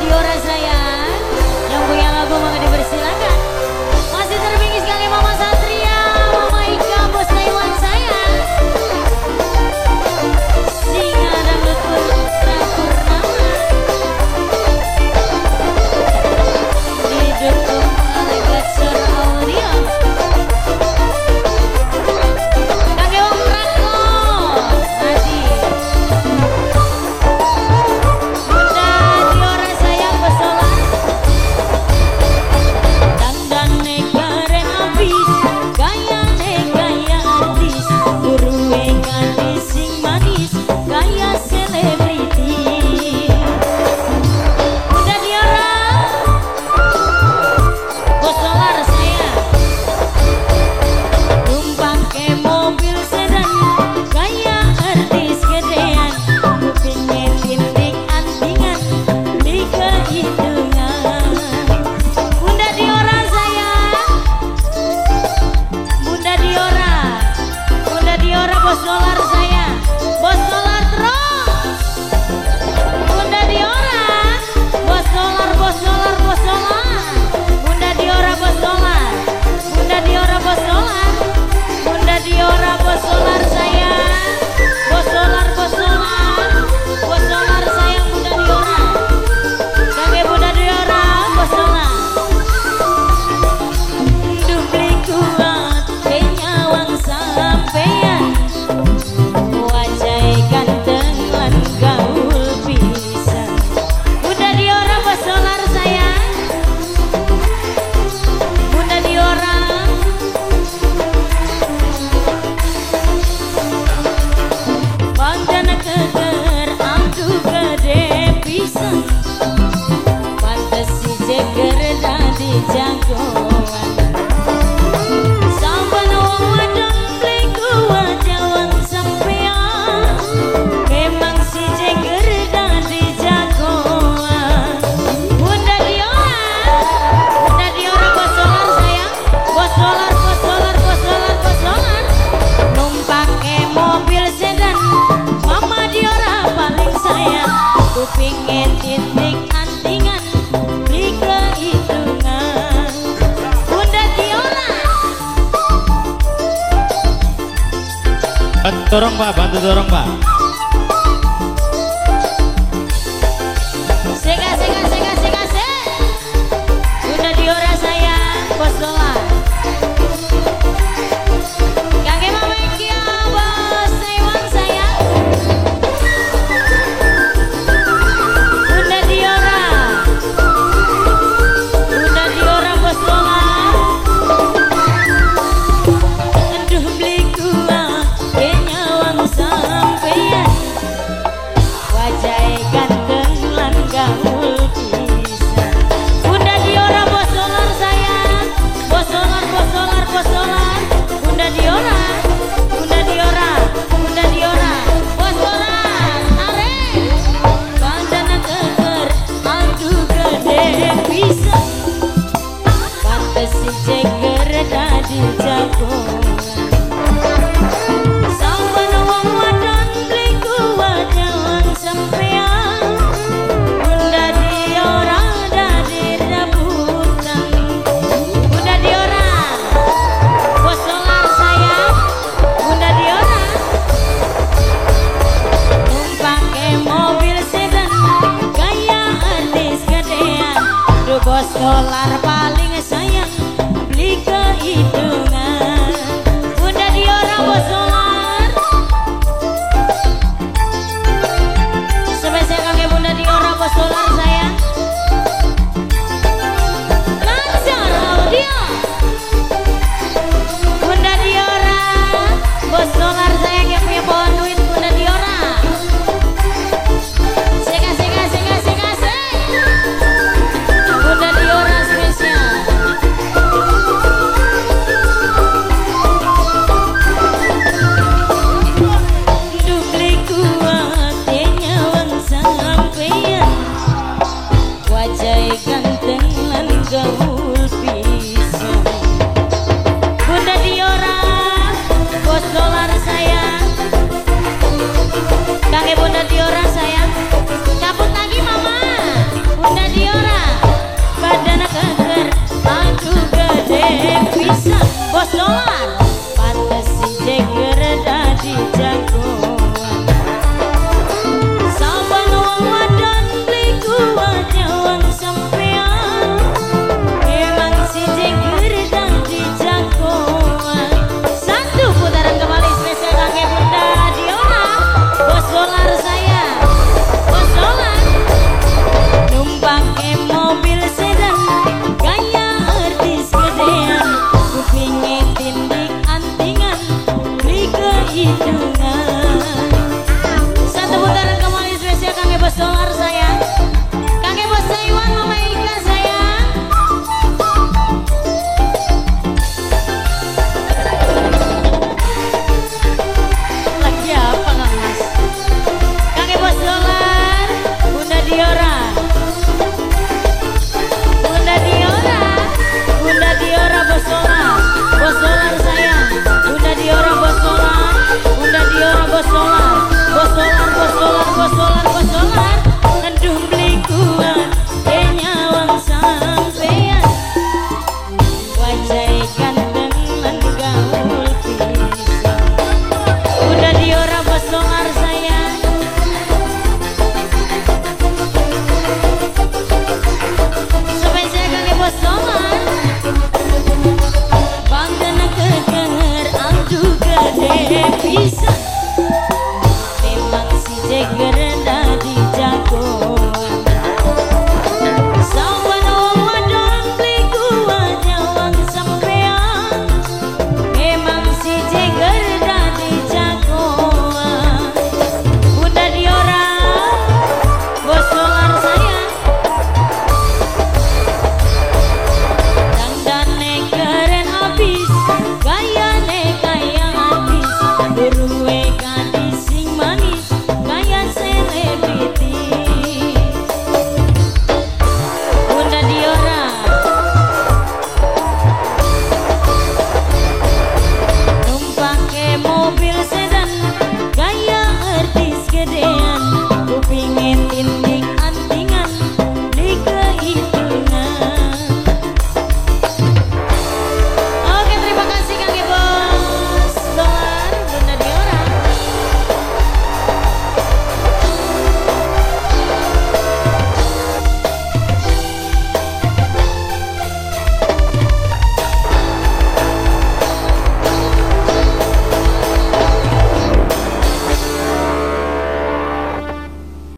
Diora sayang. Yang punya lagu mau dipersilakan. Masih terbingkis kali Mama Satria, Mama Ika, Bos Taiwan sayang. Singa Dangdut Putra Purnama. Didukung oleh Gacor Audio. Kakek Wong Rako, Adi. Bunda Diora sayang Bosola. Dandane keren abis, gayane gaya artis, uruwe nganti sing manis, gaya selebriti. Bunda Diora, Bosolar sayang. Numpang ke mobil sedan, gaya artis gedean, kupingnya tindik antingan, di kehitungan. Bunda Diora sayang, Bunda Diora, Bunda Diora Bos Dolar sayang, Bos Dolar terus. Bunda Diora, Bos Dolar, Bos Dolar, Bos Dolar. Bunda Diora Bos Dolar, Bunda Diora Bos Dolar, Bunda Diora Bos Dolar sayang, Bos Dolar, Bos Dolar, Bos Dolar sayang Bunda Diora. Kami Bunda Diora Bos Dolar. Duh beli kuat kenyawang sampean, wajah ganteng lan gaul pisan. Bunda Diora Bos Dolar sayang, Bunda Diora. Bandana keker antu gede pisan, pantes si jeger dadi jagoan. Sampan wong wadon beli kuat jawang sampean, memang si jeger dadi jagoan. Bunda Diora, Bunda Diora Bos Dolar sayang, Bos Dolar, Bos Dolar, Bos Dolar, Bos Dolar. Numpake mobil sedan, Mama Diora paling sayang, kupingin titik antingan, beli kehitungan. Bunda Diora. Bantu dorong Pak, bantu dorong Pak. Sega, sega, sega, sega, sega. Bunda Diora sayang, Bos Dolar. Kakek Mama Ikia, Bos Taiwan sayang. Bunda Diora, Bunda Diora Bos Dolar. Aduh beli kuat kenyawang sampean, wajah ganteng lan gaul pisan. Bunda Diora Bos Dolar sayang, Bos Dolar, Bos Dolar, Bos Dolar. Bunda Diora, Bunda Diora, Bunda Diora, Bos Dolar, tarik. Bandana keker, antu gede pisan, pantes si jeger dadi jagoan. Sampan wong wadon beli kuat nyawang sampean, Bunda Diora dadi rebutan. Bunda Diora, Bos Dolar sayang, Bunda Diora. Numpake mobil sedan, gaya artis gedean, duh Bos Dolar paling sayang, beli kehitungan. Bunda Diora Bos Dolar. Spesial kakek Bunda Diora Bos Dolar sayang. Lancar Audio. Bunda Diora Bos Dolar sayang yang punya pohon duit Bunda Diora. Sega, sega, sega, sega, sega. Bunda Diora spesial. Duh beli kuat nyawang sampean, wajah ganteng lan gaul pisan. Bunda Diora Bos Dolar sayang, kakek Bunda Diora sayang. Cabut lagi Mama. Bunda Diora. Bos dolar, bos dolar, bos dolar.